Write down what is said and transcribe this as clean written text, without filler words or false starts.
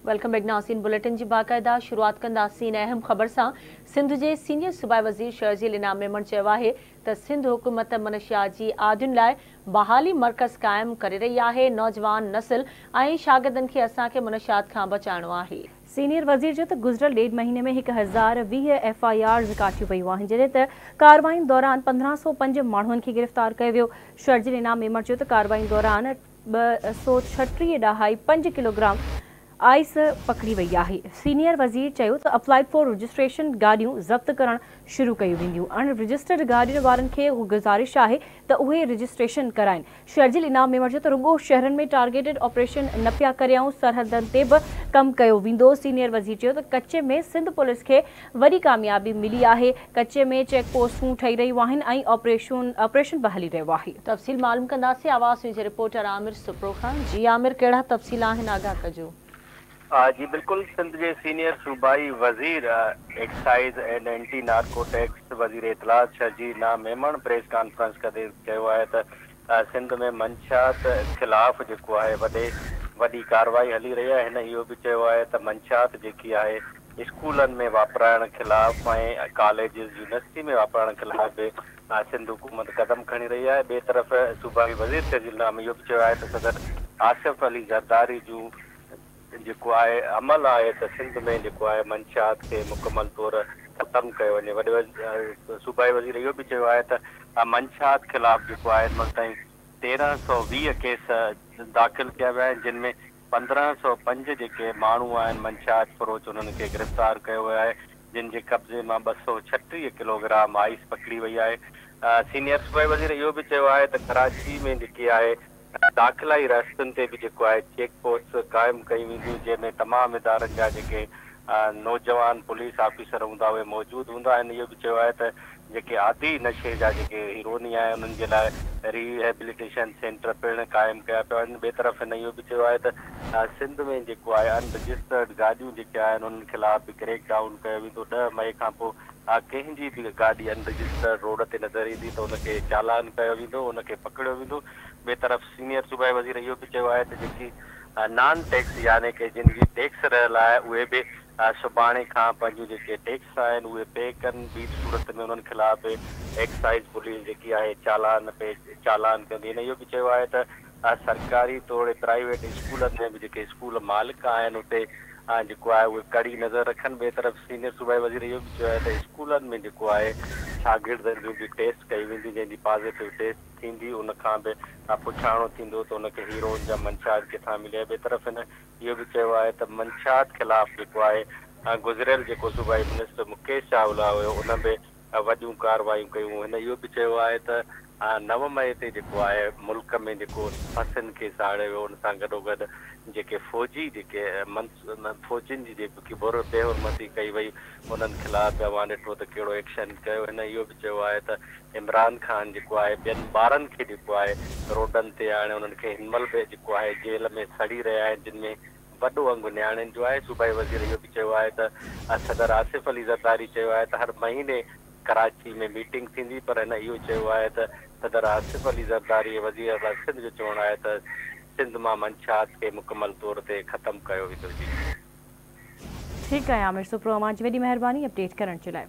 Welcome back ناظرين bulletin جي باقاعده شروعات ڪنداسين اهم خبر سان. سنڌ جي سينيئر صوبائي وزير شرجيل انعام ميمڻ چيو آهي ته سنڌ حڪومت منشيات جي عادين لاء بحالي مرڪز قائم ڪري رهي آهي، نوجوان نسل ۽ شاگردن کي اسان کي منشيات کان بچائڻو آهي. سينيئر وزير چيو ته گذريل ڏيڍ مهيني ۾ 1020 ايف I آرز ڪاٽيون ويون آهن، جڏهن ته ڪارروائين دوران 1505 ماڻهن کي گرفتار ڪيو ويو. شرجيل انعام ميمڻ چيو ته ڪارروائين دوران 236.5 ڪلوگرام آئس پڪڙي وئي آهي. سينيئر وزير چيو ته اپلائيڊ فار رجسٽريشن گاڏيون ضبط ڪرڻ شروع ڪيون وينديون، اڻ رجسٽرڊ گاڏين وارن کي گذارش آهي ته اهي رجسٽريشن ڪرائين. شرجيل انعام ميمڻ چيو ته رڳو شهرن ۾ ٽارگيٽڊ آپريشن نه پيا ڪريون، سرحدن تي به ڪم ڪيو ويندو. سينيئر وزير چيو ته ڪچي ۾ سنڌ پوليس کي وڏي ڪاميابي ملي آهي، ڪچي ۾ چيڪ پوسٽون ٺهي رهيون آهن ۽ آپريشن به هلي رهيو آهي. تفصيل معلوم ڪنداسين آواز نيوز جي رپورٽر عامر سپرو کان. جي عامر، ڪهڙا تفصيل آهن، آگاهه ڪجو. جي بلڪل، سنڌ جي سينيئر صوبائي وزير ايڪسائيز اينڊ اينٽي نارڪوٽيڪس وزير اطلاعات شرجيل انعام ميمڻ پريس ڪانفرنس ڪندي چيو آهي ته سنڌ ۾ منشيات خلاف جيڪو آهي وڏي وڏي ڪارروائي هلي رهي آهي. هن اهو به چيو آهي ته منشيات جيڪي آهي اسڪولن ۾ واپرائڻ خلاف ۽ ڪاليجز يونيورسٽي ۾ واپرائڻ خلاف به سنڌ حڪومت قدم کڻي رهي آهي. ٻئي طرف صوبائي وزير شرجيل انعام اهو به چيو آهي ته صدر آصف علي زرداري جون جيڪو آهي عمل آهي ته سنڌ ۾ جيڪو آهي منشيات کي مڪمل طور ختم ڪيو وڃي. وڏي صوبائي وزير اهو به چيو آهي ته منشيات خلاف جيڪو آهي هن مهل تائين 1320 ڪيس داخل ڪيا ويا آهن، جن ۾ 1505 جيڪي ماڻهو آهن منشيات فروش انهن کي گرفتار ڪيو ويو آهي، جن جي قبضي مان 236 ڪلوگرام آئس پڪڙي وئي آهي. سينيئر صوبائي وزير اهو به چيو آهي ته ڪراچي ۾ جيڪي آهي داخلائي رستن تي به جيڪو آهي چيڪ پوسٽ قائم ڪيون وينديون، جنهن ۾ تمام ادارن جا جيڪي نوجوان پوليس آفيسر هوندا اهي موجود هوندا. هن اهو به چيو آهي ته جيڪي عادي نشي جا جيڪي هيروني آهن انهن جي لاء ريهيبليٽيشن سينٽر پڻ قائم ڪيا پيا وڃن. ٻئي طرف هن اهو به چيو آهي ته سنڌ ۾ جيڪو آهي ان رجسٽرڊ گاڏيون جيڪي آهن انهن خلاف به ڪريڪ ڊائون ڪيو ويندو. 10 مئي کان پوء ڪنهن جي به گاڏي ان رجسٽرڊ روڊ تي نظر ايندي ته ان کي چالان ڪيو ويندو، ان کي پڪڙيو ويندو. ٻئي طرف سينيئر صوبائي وزير اهو به چيو آهي ته جيڪي نان ٽيڪس يعني ڪي جن جي ٽيڪس رهيل آهي اهي به سڀاڻي کان پنهنجون جيڪي ٽيڪس آهن اهي پي ڪن، ٻي صورت ۾ انهن خلاف به ايڪسائيز پوليس جيڪي آهي چالان پي چالان ڪندي. هن اهو به چيو آهي ته سرڪاري توڙي پرائيويٽ اسڪولن ۾ به جيڪي اسڪول مالڪ آهن اتي جيڪو آهي اهي ڪڙي نظر رکن. ٻئي طرف سينيئر صوبائي وزير اهو به چيو آهي ته اسڪولن ۾ جيڪو آهي شاگردن جون به ٽيسٽ ڪئي ويندي، جنهن جي پازيٽو ٽيسٽ ٿيندي ان کان به پڇاڻو ٿيندو ته ان کي هيروئن جا منشيات ڪٿان مليا. ٻئي طرف هن اهو به چيو آهي ته منشيات خلاف جيڪو آهي گذريل جيڪو صوبائي منسٽر مڪيش چاولا هيو ان به وڏيون ڪارروايون ڪيون. هن اهو به چيو آهي ته 9 مئي تي جيڪو آهي ملڪ ۾ جيڪو بسن کي ساڙيو ويو ان سان گڏوگڏ جيڪي فوجي جيڪي فوجين جي جيڪي بي حرمتي ڪئي وئي انهن خلاف به اوهان ڏٺو ته ڪهڙو ايڪشن ڪيو. هن اهو به چيو آهي ته عمران خان جيڪو آهي ٻين ٻارن کي جيڪو آهي روڊن تي آڻي انهن کي هن مهل به جيڪو آهي جيل ۾ سڙي رهيا آهن، جن ۾ وڏو انگ نياڻين جو آهي. صوبائي وزير اهو به چيو آهي ته صدر آصف علي زرداري چيو آهي ته هر مهيني ڪراچي ۾ ميٽنگ ٿيندي، پر هن اهو چيو آهي ته صدر آصف علي زرداري ۽ وزير اعليٰ سنڌ جو چوڻ آهي ته سنڌ مان منشيات کي مڪمل طور تي ختم ڪيو ويندو. جي ٺيڪ آهي عامر سپرو، اوهان جي وڏي مهرباني اپڊيٽ ڪرڻ جي لاء.